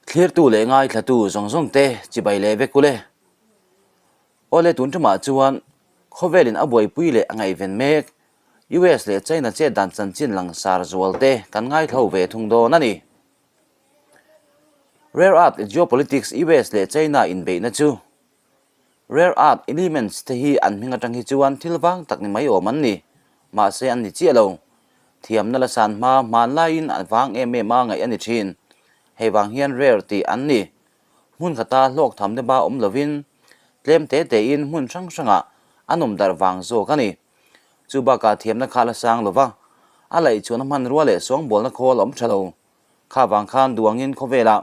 Thlirtu leh ngaithlatu zawng zawng te chibai leh vek ule. Awle tun tumah chuan khawvelin a buaipui leh a ngaihven mek US leh China chet dan chanchin langsar zual te kan ngaithlo ve thung dawn a ni. Rare Earth Geopolitics US leh China inbeihna chu Rare earth elements te hi an hming atang hi chuan thil vang tak ni mai awm an ni. Mahse an ni chiah lo. Thiamna la san hma hmanlaiin a vang em em a ngaih a ni thin. Hei vang hian rare tih an ni. Hmun khata hlawk tham deuha awm lovin tlem te tein hmun hrang hrangah an awm darh vang zawk a ni. Chu bakah thiamna kha la sang lova, a laih chuan a hmanrua leh sawngbawlna khawl a awm tha lo. Kha vang khan duangin khawvelah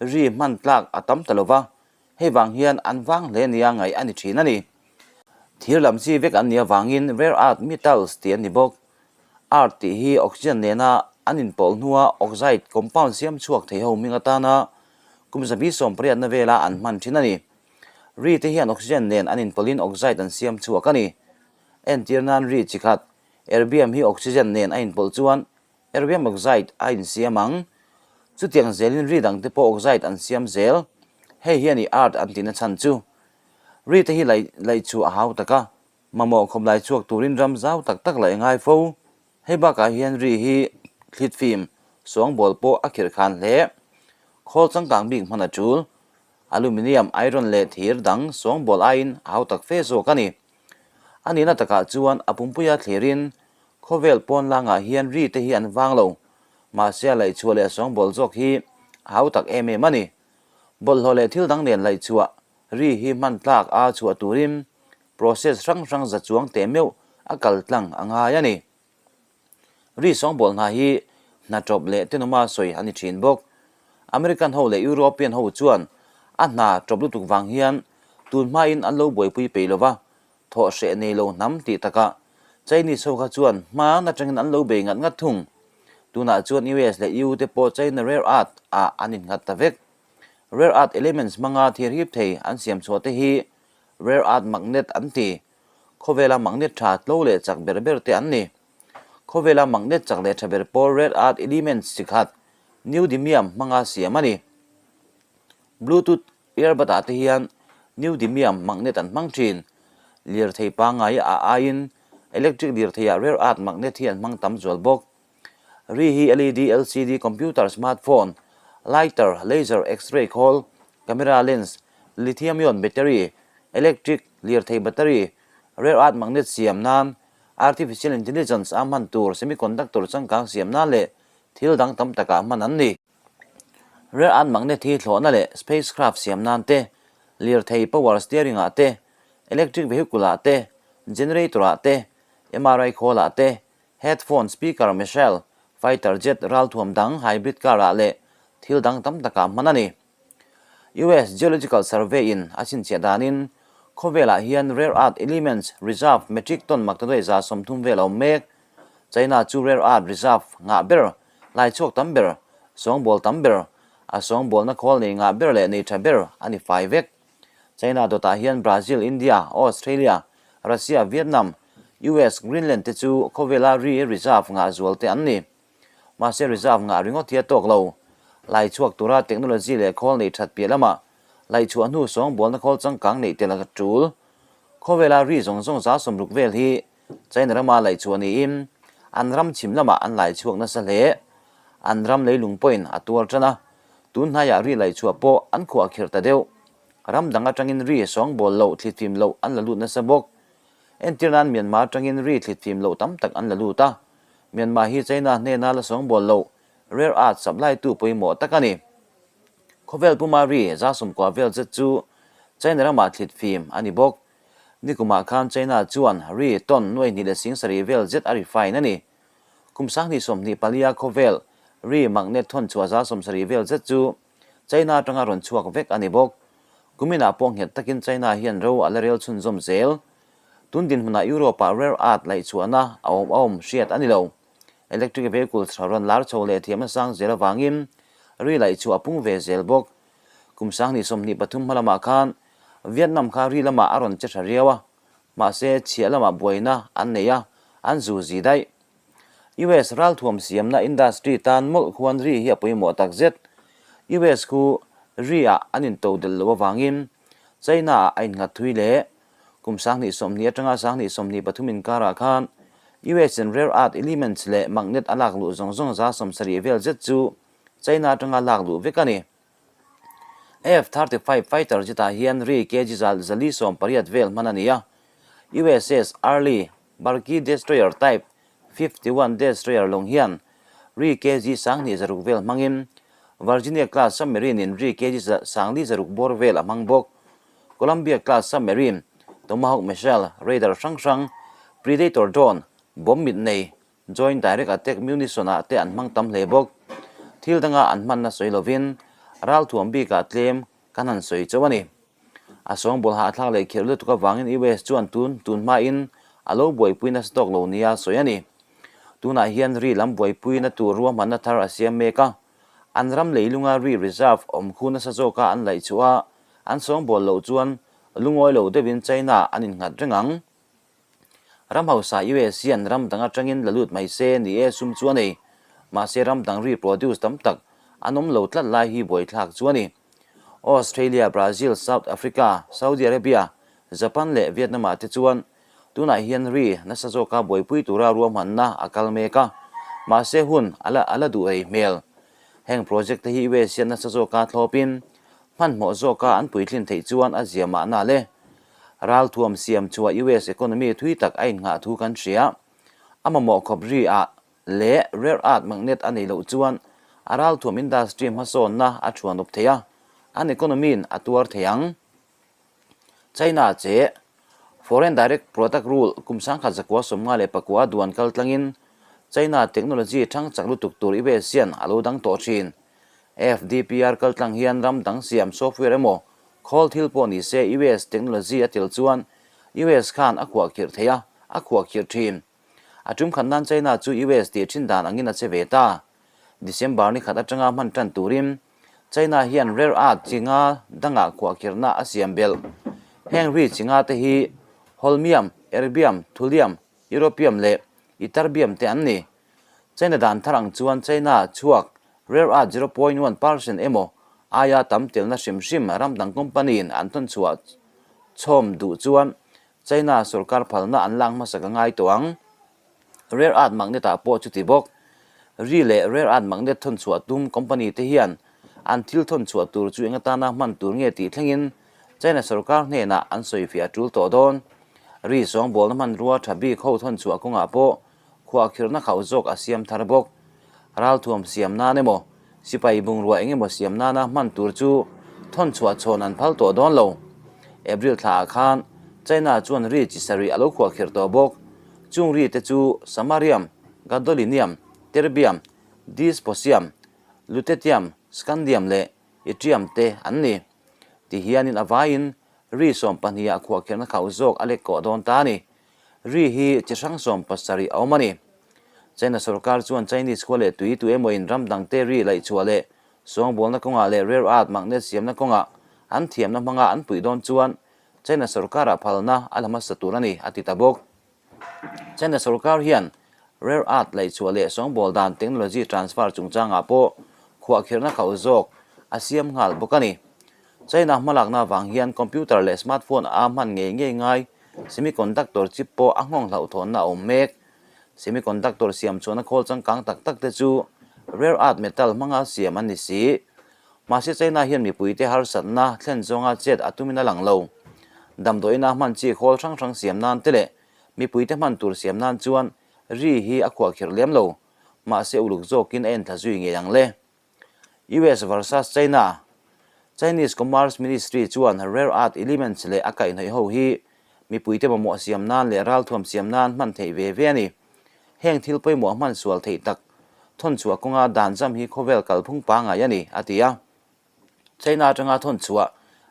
ri hman tlak a tam ta lova, Hei vang hian an vang hle nia ngaih a ni thin a ni. Thir lam chi vek an nih avangin rare earth metals tih an ni bawk. Earth tih hi oxygen nena an inpawlh hnua oxide compound siam chhuak thei ho hming atana kum zabi sawmpariatna vela an hman thin a ni. Ri te hian oxygen nen an inpawlhin oxide an siam chhuak a ni. Entir nan ri chi khat, erbium hi oxygen nen a inpawlh chuan Erbium oxide a insiam ang. Chutiang zelin ri dangte pawh oxide an siam zel. Hei hi a ni art an tihna chhan chu. Ri te hi laih laih chhuah a hau tak a, mamawh khawp lai chhuak turin ram zau tak tak laih a ngai fo. Hei bakah hian ri hi thlit fim, suangbawl pawh a khirh khan hle. Khawl changkang bik hman a tul. Aluminium, iron leh thir dang suangbawl aiin a hau tak fe zawk a ni. A nihna takah chuan a pumpuia thlirin Khawvel pawn langah hian ri te hi an vang lo, mahse a laihchhuah leh a sawngbawl zawk hi a hau tak em em a ni. Bawlhhlawh leh thil dang nen laihchhuah ri hi hman tlak a chhuah turin process hrang hrang za chuang teh meuh a kal tlang a ngai a ni. Ri sawngbawl hna hi hna tawp leh tenawma sawi a ni thin bawk. American ho leh European ho chuan a hna tawp lutuk vang hian tun hmain an lo buaipui peih lova, Thawh hreh nei lo hnam tih takah Chinese ho kha chuan hman atangin an lo bei ngat ngat thung. Tunah chuan US leh EU te pawh China rare earth ah an innghat ta vek. Rare earth elements hmanga thir hip thei an siam chhuah te hi rare earth magnet an ti. Khawvela magnet tha tlo leh chak ber ber te an ni. Khawvela magnet chak leh tha ber pawl rare earth elements chi khat neodymium hmanga siam a ni. Bluetooth Earbud ah te hian neodymium magnet an hmang thin. Lirthei pangngai a aiin electric lirthei ah rare earth magnet hi an hmang tam zual bawk. Ri hi LED, LCD, computer, smartphone, lighter, laser, x-ray khawl, camera lens, lithium-ion battery, electric lirthei battery, rare earth magnet siam nan, artificial intelligence a hman tur semiconductor changkang siam nan leh thil dang tam takah hman an ni. Rare earth magnet hi thlawhna leh spacecraft siam nan te, lirthei power steering ah te, electric vehicle ah te, generator ah te, MRI khawl ah te, headphone, speaker, missile, fighter jet, ralthuam dang, hybrid car ah leh thil dang tam takah hman a ni. US Geological Survey in a chhinchhiah danin khawvelah hian rare earth elements reserve metric ton maktaduai 30 vel a awm mek. China chu rare earth reserve ngah ber Lai chhuak tam ber, sawngbawl tam ber, a sawngbawlna khawl nei ngah ber leh nei tha ber a ni fai vek. China dawtah hian Brazil, India, Australia, Russia, Vietnam, US, Greenland te chu khawvela ri reserve ngah zual te an ni. Mahse reserve ngah ringawt hi a tawk lo. Lai chhuak tura technology leh khawl nei that piah lamah laih chhuah hnu sawngbawlna khawl changkang neih tel a tul. Khawvela ri zawng zawng 60 vel hi China rama laih chhuah niin an ram chhim lamah an lai chhuak nasa hle. An ram leilung pawhin a tuar tan a, tun hnaiah ri laih chhuah pawh an khuah khirh ta deuh. Ram dang atangin ri sawngbawl loh thlitfim loh an la lut nasa bawk. Entir nan Myanmar atangin ri thlitfim loh tam tak an la lut a, Myanmar hi China hnena la sawngbawl loh rare earth supply tu pawimawh tak a ni. Khawvel puma ri 90 vel zet chu China ramah thlitfim a ni bawk. Nikumah khan China chuan ri tawn nuai hnih leh sing sarih vel zet a refine a ni. Kum 2024 a khawvel ri magnet thawn chhuah 70 vel zet chu China atanga rawn chhuak vek a ni bawk. Kuminah pawh nghet takin China hian ro a la rel chhunzawm zel. Tun dinhmunah Europe-ah rare earth laih chhuahna a awm awm hriat a ni lo. Electric vehicle tha rawn lar chho leh thiamna sang zel avangin ri laih chhuah a pung ve zel bawk. Kum 2023 hma lamah khan Vietnam kha ri lamah a rawn che tha riau a, mahse chhiah lamah buaina an nei a, an zu zi daih. US ralthuam siamna industry tan mawlh khuan ri hi a pawimawh tak zet. US khu ri-ah an intodelh loh avangin China-ah a innghat thui leh kum 2020 atanga 2023 inkarah khan US-in rare earth elements leh magnet a lak luh zawng zawng 70% vel zet chu China atanga lak luh vek a ni. F-35 fighter jet-ah hian ri kg 480 vel hman a ni a, USS Arleigh Burke destroyer type 51 destroyer lawng hian ri kg 2600 vel hmangin Virginia class submarine in ri kg 460 bawr vel a hmang bawk. Columbia class submarine, Tomahawk missile, radar hrang hrang, Predator drone, bomb mit nei, Joint Direct Attack munition ah te an hmang tam hle bawk. Thil danga an hmanna sawi lovin ralthuam bikah tlem kan han sawi chauh a ni. A sawngbawl hahthlak leh khirh lutuk avangin US chuan tun tun hmain a lo buaipui nasa tawk lo nia sawi a ni. Tunah hian ri lam buaipuina tur ruahmanna thar a siam mek a, an ram leilunga ri reserve awm khu nasa zawka an laih chhuah a, an sawngbawl loh chuan lungawi lo deuhin China an innghat reng ang. Ram hausa US hian ram dang atangin la lut mai se ni e sum chu a nei. Mahse ram dang ri produce tam tak an awm lo tlat lai hi buaithlak chu a ni. Australia, Brazil, South Africa, Saudi Arabia, Japan leh Vietnam ah te chuan tunah hian ri nasa zawka buaipui tura ruahmanna a kal mek a, mahse hun a la a la duh rei hmel. Heng project te hi US hian nasa zawka thlawpin hmanhmawh zawka an puitlin theih chuan a zia mahna le. Ralthuam siam chhuah US economy thui tak a innghah thu kan hria. A mamawh khawp ri ah leh rare earth magnet a nei loh chuan a ralthuam industry hmasawnna a thuanawp thei a, an economy in a tuar thei ang. China che Foreign Direct Product Rule kum 1994 duan kal tlangin China technology thang chak lutuk tur US hian a lo dang tawh thin. FDPR kal tlang hian ram dang siam software emaw Khawl thil pawh ni se US technology a tel chuan US khan a khuahkhirh thei a, a khuahkhirh thin. A tum khat nan China chu US tih thin dan angin a che ve ta. December ni khat atanga hman tan turin China hian rare earth chi nga dangah khuahkhirhna a siam belh. Heng ri chi nga te hi Holmium, Erbium, Thulium, Europium leh Ytterbium te an ni. China dan thar ang chuan China chhuak rare earth 0.1% emaw aia tam telna hrim hrim ram dang company in an thawn chhuah chhawm duh chuan China sorkar phalna an lak hmasa ka ngai tawh ang. Rare earth magnet ah pawh chuti bawk. Ri leh rare earth magnet thawn chhuah tum company te hian an thil thawn chhuah tur chu eng atana hman tur nge tih thlengin China sorkar hnenah an sawi fiah tul tawh dawn. Ri sawngbawlna hmanrua tha bik ho thawn chhuah kawngah pawh khuahkhirhna khauh zawk a siam thar bawk. Ralthuam siam nan emaw, sipai bungrua eng emaw siam nana hman tur chu thawn chhuah chhawn an phal tawh dawn lo. April thlaah khan China chuan ri chi sarih a lo khuahkhirh tawh bawk. Chung ri te chu Samarium, Gadolinium, Terbium, Dysprosium, Lutetium, Scandium leh Yttrium te an ni. Ti hianin a vaiin ri 12 ah khuahkhirhna khauh zawk a lek kawh dawn ta a ni. Ri hi chi hrang 70 a awm a ni. China sorkar chuan Chinese khua leh tui tu emawin ram dangte ri laihchhuah leh sawngbawlna kawngah leh rare earth magnet siamna kawngah an thiamna hmanga an puih dawn chuan China sorkarah phalna a la hmasa tur a ni, a ti ta bawk. China sorkar hian rare earth laihchhuah leh sawngbawl dan technology transfer chungchangah pawh khuahkhirhna khauh zawk a siam nghal bawk a ni. China hmalakna avang hian computer leh smartphone a hman ngei ngei ngai semiconductor chip pawh a nghawng hlauhthawnna a awm mek. Semiconductor siam chhuahna khawl changkang tak tak te chu rare earth metal hmanga siam an ni si. Mahse China hian mipuite harsatna thlen zawnga chet a tumin a lang lo. Damdawiina hman chi khawl hrang hrang siam nan te leh mipuite hman tur siam nan chuan ri hi a khuahkhirh lem lo. Mahse uluk zawkin a enthla zui ngei ang le. US versus China, Chinese Commerce Ministry chuan rare earth elements leh a kaihhnawih ho hi mipuite mamawh siam nan leh ralthuam siam nan hman theih ve ve a ni. Heng thil pawimawh hman sual theih tak thawn chhuah kawnga dan zam hi khawvel kalphung pangngai a ni, a ti a. China atanga thawn chhuah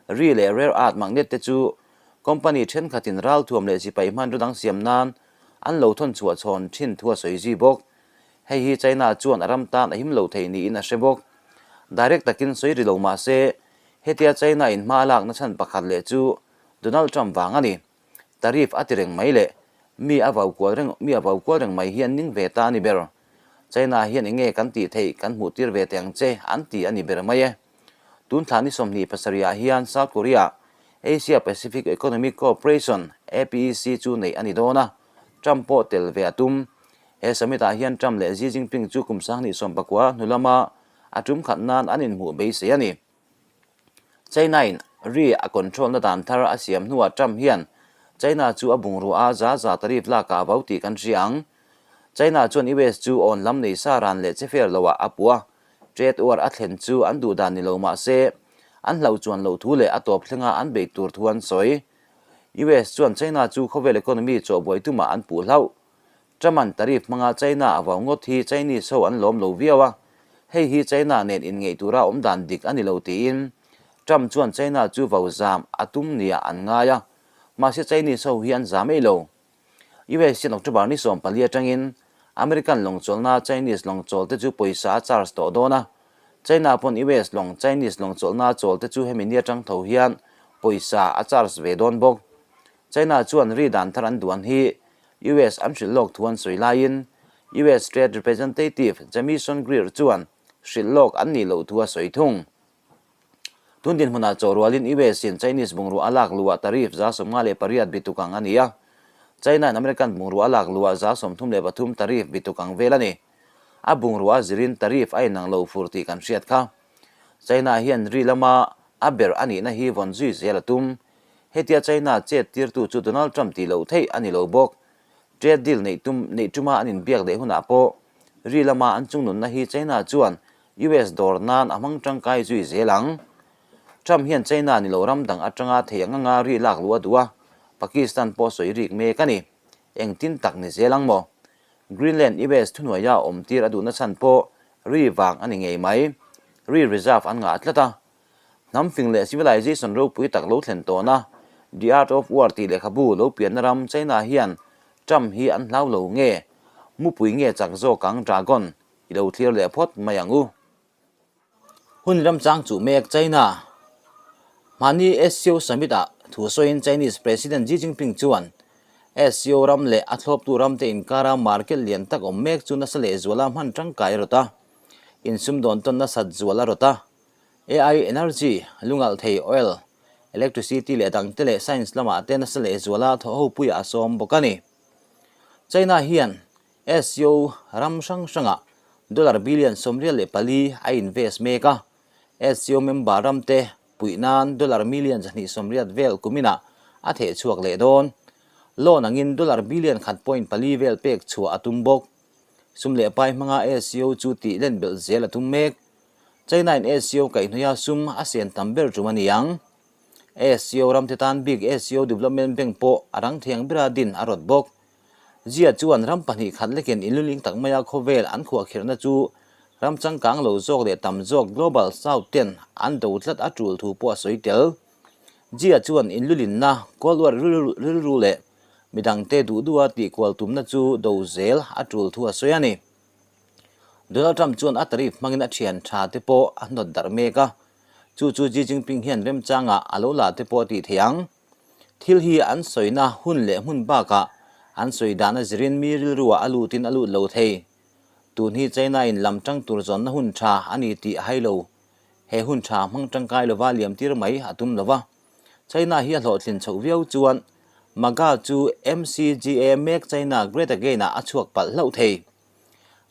ri leh rare earth magnet te chu company thenkhatin ralthuam leh sipai hmanraw dang siam nan an lo thawn chhuah chhawn thin thu a sawi zui bawk. Hei hi China chuan a ram tan a him lo thei niin a hre bawk. Direct takin sawi ri lo mah se, hetia China in hma a lakna chhan pakhat leh chu Donald Trump vang a ni. Tariff a ti reng mai leh mi a vau kual reng mi a vau kual reng mai hi an ning ve ta a ni ber. China hian eng nge kan tih theih kan hmuh tir ve teh ang che an ti a ni ber mai e. Tun thla ni 27 ah hian South Korea Asia Pacific Economic Cooperation, APEC, chu neih a ni dawn a, Trump pawh tel ve a tum. He summit ah hian Trump leh Xi Jinping chu kum 2019 hnu lama a tum khat nan an inhmuh beisei a ni. China in ri a control na dan thar a siam hnuah Trump hian China chu a bungrua a za za tariff lakah a vau tih kan hria ang. China chuan US chu awn lam nei sa ran leh che fair loah a puh a, trade war a thlen chu an duh dan ni lo mah se an hlauh chuan loh thu leh a tawp thlenga an beih tur thu an sawi. US chuan China chu khawvel economy chawhbuai tumah an puh hlauh. Trump-a'n tariff hmanga China a vau ngawt hi Chinese ho an lawm lo viau a, hei hi China nen inngeih tura awm dan dik a ni lo tiin Trump chuan China chu vau zam a tum nia an ngai a, mahse Chinese ho hi an zam ei lo. US hian October ni 14 atangin American lawng chawlhna Chinese lawng chawl te chu pawisa a charge tawh dawn a, China pawn US lawng Chinese lawng chawlhna chawl te chu hemi ni atang tho hian pawisa a charge ve dawn bawk. China chuan ri dan thar an duan hi US an hrilh lawk thu an sawi laiin US Trade Representative Jamieson Greer chuan hrilh lawk an nih loh thu a sawi thung. Tun dinhmunah chaw rualin US in Chinese bungrua a lak luhah tariff 58 bituk ang a ni a, China in American bungrua a lak luhah 33 tariff bituk ang vel a ni. A bungrua a zirin tariff a inang lo fur tih kan hriat kha. China hian ri lama a ber a nihna hi vawn zui zel a tum. Hetia China chet tirtu chu Donald Trump tih loh theih a ni lo bawk. Trade deal neih tum neih tuma an inbiak leh hunah pawh ri lama an chungnunna hi China chuan US dawr nan a hmang tangkai zui zel ang. Trump hian China ni lo ram dang atanga thei ang anga ri lak luh a duh a, Pakistan pawh sawi rik mek a ni. Engtin tak ni zel ang maw? Greenland US thuhnuaia awm tir a duhna chhan pawh ri vang a ni ngei mai. Ri reserve an ngah tlat a, Hnam fing leh civilization ropui tak lo thlen tawhna The Art of War tih lehkhabu lo pianna ram China hian Trump hi an hlau lo nge? Mupui nge chak zawk ang Dragon i lo thlir leh phawt mai ang u. Hun ramchang chuh mek China Hmahni SCO Summit ah thu sawiin Chinese President Xi Jinping chuan SCO ram leh a thlawptu ramte inkara market lian tak awm mek chu nasa lehzuala hman tangkai a rawt a, insumdawn tawn nasat zual a rawt a. AI, Energy, lungalh thei, oil, electricity leh dangte leh science lamah te nasa lehzuala thawh ho puiah a sawm bawk a ni. China hian SCO ram hrang hrangah dollar billion 84 a invest mek a, SCO member ramte puih nan dollar million 280 vel kuminah a theh chhuak leh dawn. Loan angin dollar billion 1.4 vel pek chhuah a tum bawk. Sum leh pai hmanga SCO chu tih len belh zel a tum mek. China in SCO kaihhnawih a sum a sian tam ber tum a ni ang. SCO ramte tan bik SCO Development Bank pawh a rang thiang bera din a rawt bawk. Zia chuan ram pahnih khat lekin inluling tak maia khawvel an khuahkhirhna chu ram changkang lo zawk leh tam zawk Global South ten an do tlat a tul thu pawh a sawi tel. Zia chuan inlulinna, Cold War rilru leh midangte duh duha tihkual tumna chu do zel a tul thu a sawi a ni. Donald Trump chuan a tariff hmangin a thian tha te pawh a hnawt darh mek a, chu chu Xi Jinping hian remchangah a lo la te pawh a tih thei ang. Thil hi an sawina hun leh hmun bakah an sawi dan a zirin mi rilruah a lutin a lut lo thei. Tun hi China in lam tang tur zawnna hun tha a ni tih a hai lo. He hun tha hmang tangkai lova liam tir mai a tum lo va. China hi a hlawhtlin chhoh viau chuan MAGA chu MCGA Make China Great Again ah a chhuak palh hlauh thei.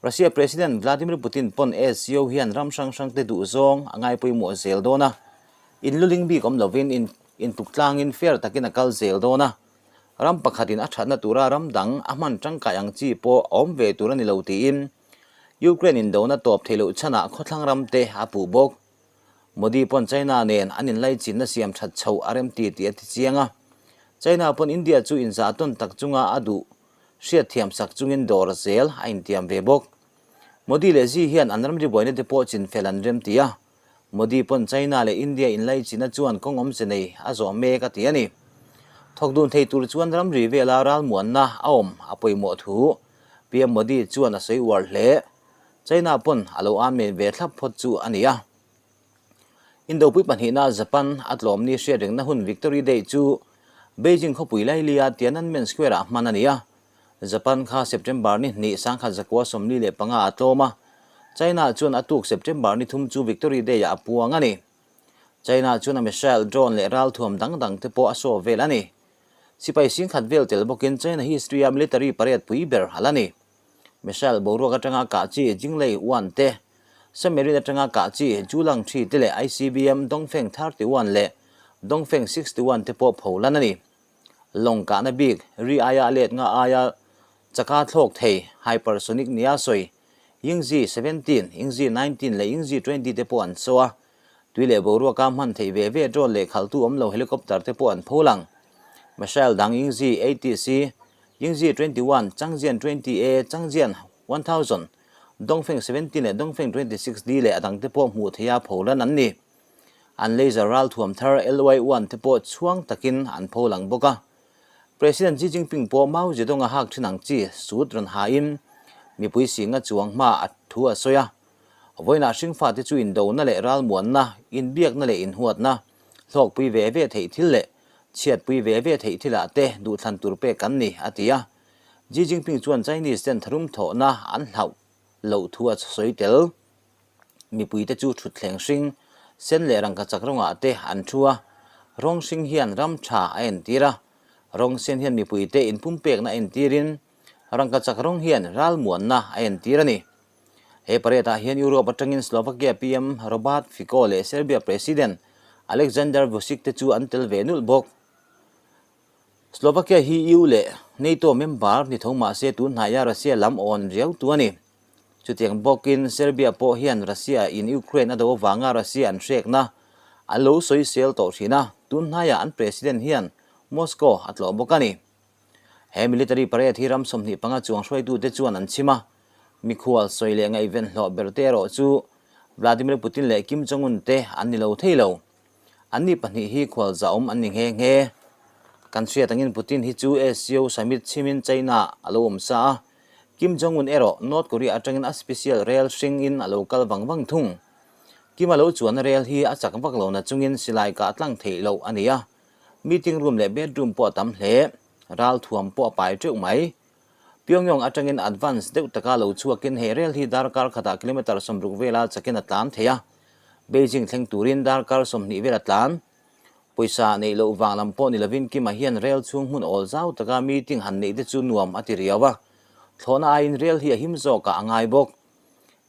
Russia President Vladimir Putin pawn SCO hian ram hrang hrangte duh zawng a ngai pawimawh zel dawn a, inluling bik awm lovin in intluk tlangin fair takin a kal zel dawn a, ram pakhatin a thatna tura ram dang a hman tangkai ang chi pawh a awm ve tur a ni lo tiin Ukraine indona tawp theih loh chhanah khawthlang ramte a puh bawk. Modi pawn China nen an inlaichinna siam that chhoh a remti tih a ti chiang a, China pawn India chu inzah tawn tak chunga a duh hriatthiam sak chungin dawr zel a intiam ve bawk. Modi leh Xi hian an ramri buaina te pawh chinfel an remti a, Modi pawn China leh India inlaichinna chuan kawng awmze nei a zawh mek a ti a ni. Thawk dun thei tur chuan ramri vela ralmuanna a awm a pawimawh thu PM Modi chuan a sawi uar hle. China pawn a lo amen ve thlap phawt chu a ni a. Indopui pahnihna Japan a tlawmni hriatrengna hun Victory Day chu Beijing khawpui lailia Tiananmen Square-ah hman a ni a. Japan kha September ni hnih 1945 a tlawm a, China chuan a tuk September ni thum chu Victory Day-ah a puang a ni. China chuan a missile, drone leh ralthuam dang dang te pawh a show vel a ni. Sipai singkhat vel tel bawkin China history-a military parade pui ber a la ni. Missile boruak atanga kah chi Jinglei 1 te, submarine atanga kah chi Julang 3 te leh ICBM Dongfeng 31 leh Dongfeng 61 te pawh pho lan a ni. Lawng kahna bik ri aia let nga aia chaka thlawk thei hypersonic nia sawi Yingzi 17, Yingzi 19 leh Yingzi 20 te pawh an saw a, tui leh boruaka hman theih ve ve drone leh khaltu awm lo helicopter te pawh an pho lang. Missile dang Yingzi 80C, Yingzi 21, Changjian 20A, Changjian 1000, Dongfeng 17 leh Dongfeng 26D leh a dangte pawh hmuh theiha pho lan an ni. An laser ralthuam thar LY-1 te pawh chhuang takin an pho lang bawk a. President Xi Jinping pawh Mao Zedong-a hak thin ang chi suit rawn hain mipui singa chuang hma a thu a sawi a. Vawiinah hringfate chu indona leh ralmuanna, inbiakna leh inhuatna, hlawkpui ve ve theih thil leh chhiatpui ve ve theih thilah te duhthlan tur pek kan ni, a ti a. Xi Jinping chuan Chinese ten tharum thawhna an hlauh loh thu a sawi tel. Mipuite chu thutthleng hring, sen leh rangkachak rawngah te an thu a, rawng hring hian ram tha a entir a, rawng sen hian mipuite inpumpekna a entirin rangkachak rawng hian ralmuanna a entir a ni. He parade ah hian Europe atangin Slovakia PM Robert Fico leh Serbia President Alexander Vucic te chu an tel ve nulh bawk. Slovakia hi EU leh NATO member ni tho mahse tun hnaia Russia lam awn riau tu a ni. Chutiang bawkin Serbia pawh hian Russia in Ukraine a do avanga Russia an hrekna a lo sawisel tawh thin a, tun hnaiah an president hian Moscow a tlawh bawk a ni. He military parade hi ram 25 chuang hruaitute chuan an chhim a, mikhual sawi leh ngaihven hlawh ber te erawh chu Vladimir Putin leh Kim Jong-un te an ni lo thei lo. Anni pahnih hi khual zahawm an ni nghe nghe. Kan hriat angin Putin hi chu SCO summit chhimin China a lo awm sa a, Kim Jong-un erawh North Korea atangin a special rel hringin a lo kal vang vang thung. Kim a lo chuanna rel hi a chak vak lo na chungin silai kah tlang theih loh a ni a, meeting room leh bedroom pawh a tam hle, ral thuam pawh a pai teuh mai. Pyongyang atangin advance deuh taka lo chhuakin he rel hi darkar khatah kilometre 60 vela chakin a tlan thei a, Beijing thleng turin darkar 20 vel a tlan. Pawisa neih loh vang lam pawh ni lovin Kima hian rel chhung hmun awl zau taka meeting han neih te chu nuam a ti riau a, thlawhna aiin rel hi a him zawkah a ngai bawk.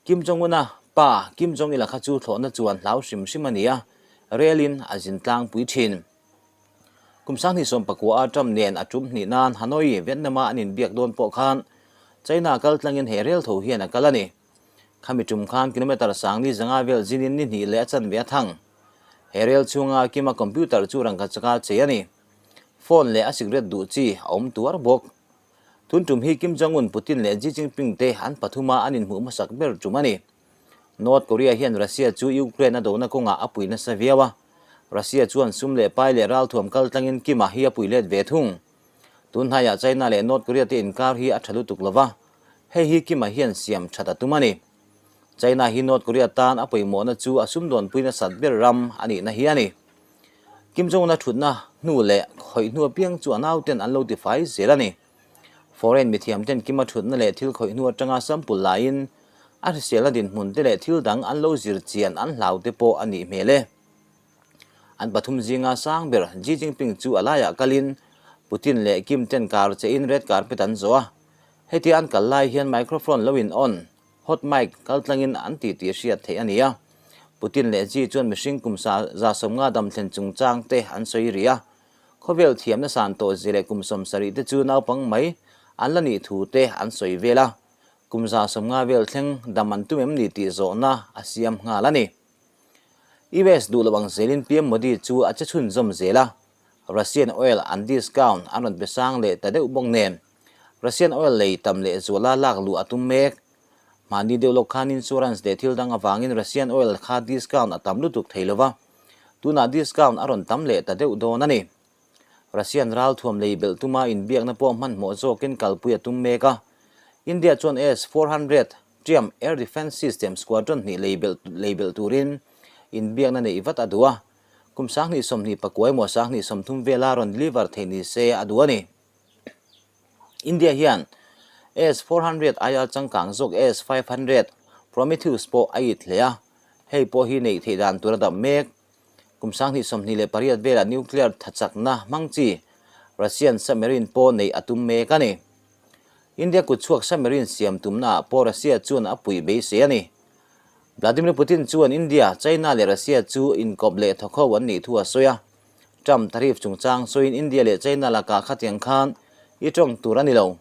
Kim Jong-un-a pa Kim Jong-il-a kha chu thlawhna chuan hlau hrim hrim a ni a, relin a zin tlangpui thin. Kum 2019 a Trump nen a tum hnih nan Hanoi, Vietnam-a an inbiak dawn pawh khan China kal tlangin he rel tho hian a kal a ni. Khami tum khan kilometre 45 vel zinin ni hnih leh a chanve a thang. He rel chhunga Kima computer chu rangka chaka chei a ni. Phone leh a cigarette duh chi a awm tuar bawk. Tun tum hi Kim Jong-un, Putin leh Xi Jinping te an pathuma an inhmuh hmasak ber tum a ni. North Korea hian Russia chu Ukraine a dona kawngah a pui nasa viau a, Russia chuan sum leh pai leh ralthuam kal tlangin Kim-a hi a pui let ve thung. Tun hnaiah China leh North Korea te inkar hi a tha lutuk lo va, hei hi Kim-a hian siam that a tum a ni. China hi North Korea tan a pawimawhna chu a sumdawnpui nasat ber ram a nihna hi a ni. Kim Jong-un-a thutna hnu leh khawih hnu apiang chu a nauten an lo tifai zel a ni. Foreign mithiam ten Kim-a thutna leh thil khawih hnu atanga sample laiin a hriselna dinhmun te leh thil dang an lo zir chian an hlau te pawh a nih hmel e. An pathum zinga sang ber Xi Jinping chu a laiah kalin Putin leh Kim ten kar chein red carpet an zawh a. Hetia an kal lai hian microphone lo in on, hot mic, kal tlangin an ti tih hriat theih a ni a. Putin leh Xi chuan mihring kum 150 dam thlen chungchang te an sawi rih a. Khawvel thiamna san tawh zia leh kum 70 te chu naupang mai an la nih thu te an sawi vel a, kum 150 vel thleng dam an tum em ni tih zawhna a siam nghal a ni. US duh loh ang zelin PM Modi chu a che chhunzawm zel a, Russian oil an discount an rawn pe sang leh ta deuh bawk nen Russian oil lei tam leh zuala lak luh a tum mek. Mahni deuh lawk khan insurance leh thil dang avangin Russian oil kha discount a tam lutuk thei lo va, Tunah discount a rawn tam leh ta deuh dawn a ni. Russian ralthuam lei belh tuma inbiakna pawh hmanhmawh zawkin kalpui a tum mek a. India chuan S-400 Triumph Air Defence System squadron hnih lei belh lei belh turin inbiakna neih vat a duh a. Kum 2024 emaw 2030 vela rawn deliver theih ni se a duh a ni. India hian S-400 aia changkang zawk S-500 Prometheus pawh a it hle a, hei pawh hi neih theih dan tur a dam mek. Kum 2028 velah nuclear thachakna hmang chi Russian submarine pawh neih a tum mek a ni. India kutchhuak submarine siam tumnaah pawh Russia chuan a puih beisei a ni. Vladimir Putin chuan India, China leh Russia chu inkawp leh thawkho an nih thu a sawi a. Trump tariff chungchang sawiin India leh China lakah khatiang khan i tawng tur a ni lo.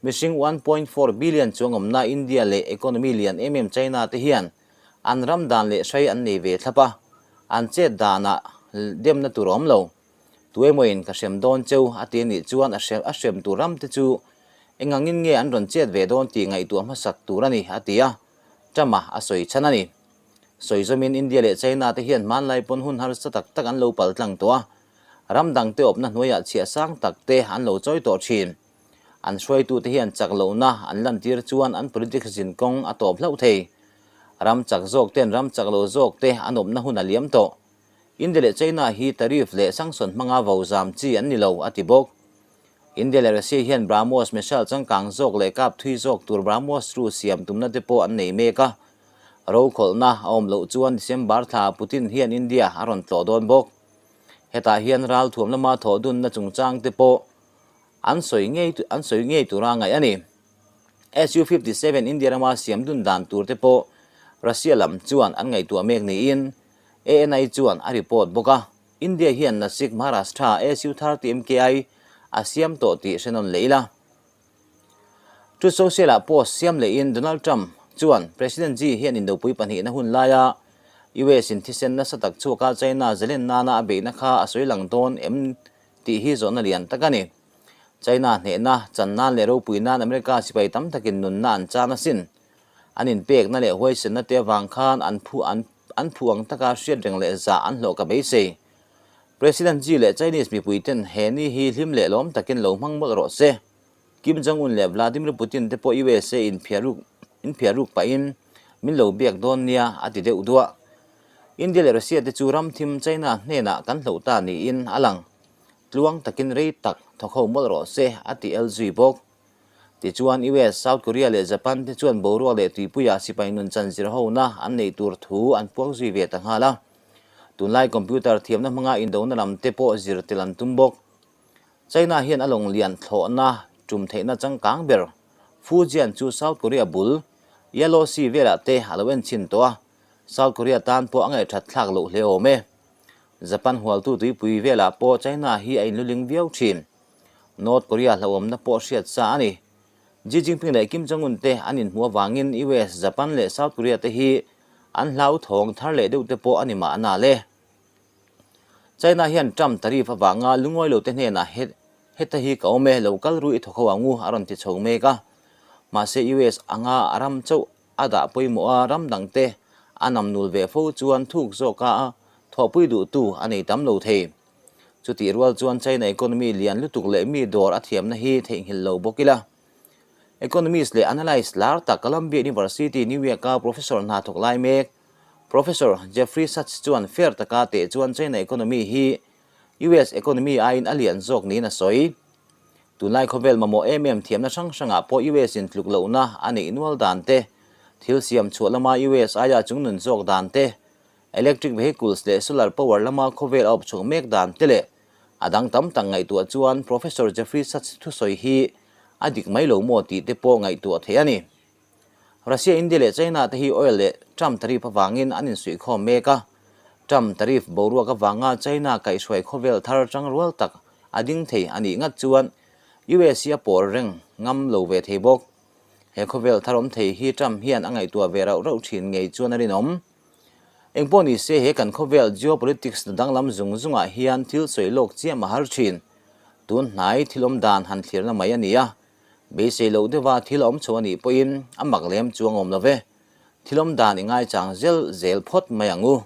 Mihring 1.4 billion chuang awmna India leh economy lian em em China te hian an ram dan leh hrai an nei ve thlap a, an chet danah demna tur a awm lo. Tuemawin ka hrem dawn cheu a ti anih chuan a a hrem tur ram te chu engangin nge an rawn chet ve dawn tih ngaihtuah hmasak tur a ni a ti a, Trump-a a sawi chhan a ni. Sawi zawmin India leh China te hian hmanlai pawn hun harsa tak tak an lo pal tlang tawh a, ram dangte awpna hnuaiah chhiah sang tak te an lo chawi tawh thin. An hruaitute hian chak lohna an lantir chuan an politics zin kawng a tawp hlauh thei. Ram chak zawk ten ram chak lo zawk te an awpna hun a liam tawh. India leh China hi tariff leh sanction hmanga vo zam chi an ni lo, a ti bawk. India leh Russia hian BrahMos missile changkang zawk leh kap thui zawk tur BrahMos ru siam tumna te pawh an nei mek a. Rokhawlhna a awm loh chuan December thla Putin hian India a rawn tlawh dawn bawk. Hetah hian ralthuam lama thawh dunna chungchang te pawh an sawi ngei an sawi ngei tura ngaih a ni. Su-57 India rama siam dun dan tur te pawh Russia lam chuan an ngaihtuah mek niin ANI chuan a report bawk a. India hian Nasik Maharashtra SU-30 MKI a siam tawh tih hre nawn leh ila. Truth Social-ah post siam lehin Donald Trump chuan President Xi hian indopui pahnihna hun laia US-in thisen nasa tak chhuaka China zalen nana a beihna kha a sawi lang dawn em tih hi zawhna lian tak a ni. China hnehna, chan nan leh ropui nan America sipai tam takin nunna an chan asin. An inpekna leh huaisenna te avang khan an phu an an phu ang taka hriat reng leh zah an hlawh ka beisei. President Xi leh Chinese mipui ten he ni hi hlim leh lawm takin lo hmang mawlh rawh se. Kim Jong Un leh Vladimir Putin te pawh USA inphiar ruk inphiar ruk pahin min lo biak dawn nia a ti deuh duah. India leh Russia te chu ram thim China hnenah kan hloh ta niin a lang. Tluang takin rei tak thawk ho mawlh rawh se a ti el zui bawk. Tichuan, US, South Korea leh Japan te chuan boruak leh tuipuiah sipai nun chan zir hona an neih tur thu an puang zui ve ta nghal a. Tunlai computer thiamna hmanga indona lam te pawh zir tel an tum bawk. China hian a lawng lian thlawhna tum theihna changkang ber Fujian chu South Korea bul Yellow Sea velah te a lo en chhin tawh a, South Korea tan pawh a ngaihthat thlak loh hle awm e. Japan hualtu tuipui velah pawh China hi a inluling viau thin. North Korea hlauhawmna pawh hriat sa a ni. Xi Jinping leh Kim Jong-un te an inhmuh avangin US, Japan leh South Korea te hi an hlauthawng thar leh deuh te pawh a ni mahna le. China hian Trump tariff avanga lungawi lo te hnenah heta hi ka awm e, lo kal ru i thawk ho ang u a rawn ti chho mek a. Mahse US anga a ram chauh a dah pawimawh a, ram dang te a nam nul ve fo chuan thuk zawka thawhpui duhtu a nei tam lo thei. Chutih rual chuan China economy lian lutuk leh mi dawr a thiamna hi theihnghilh lo bawk ila. Economist leh analyst lar tak Columbia University, New York-a professor hna thawk lai mek Professor Jeffrey Sachs chuan fair taka teh chuan China economy hi US economy aiin a lian zawk niin a sawi. Tunlai khawvel mamawh em em thiamna hrang hrangah pawh US in tluk lohna a neih nual dan te, thil siam chhuah lama US aia chungnun zawk dan te, Electric vehicles leh solar power lama khawvel a awp chhuak mek dan te leh a dang tam tak ngaihtuah chuan Professor Jeffrey Sachs thusawi hi a dik mai lo maw tih te pawh ngaihtuah theih a ni. Russia, India leh China te hi oil leh Trump tariff avangin an insuihkhawm mek a. Trump tariff boruak avanga China kaihhruai khawvel thar tangrual tak a ding thei a nih ngat chuan US hi a pawl reng ngam lo ve thei bawk. He khawvel thar awm thei hi Trump hian a ngaihtuah ve rauh rauh thin ngei chuan a rinawm. Engpawh ni se he kan khawvel geopolitics na danglam zung zungah hian thil sawi lawk chiam a har thin. Tun hnai thil awm dan han thlirna mai a ni a. Beisei loh deuha thil a awm chho a nih pawhin a mak lem chuang awm lo ve. Thil awm dan i ngaichang zel zel phawt mai ang u.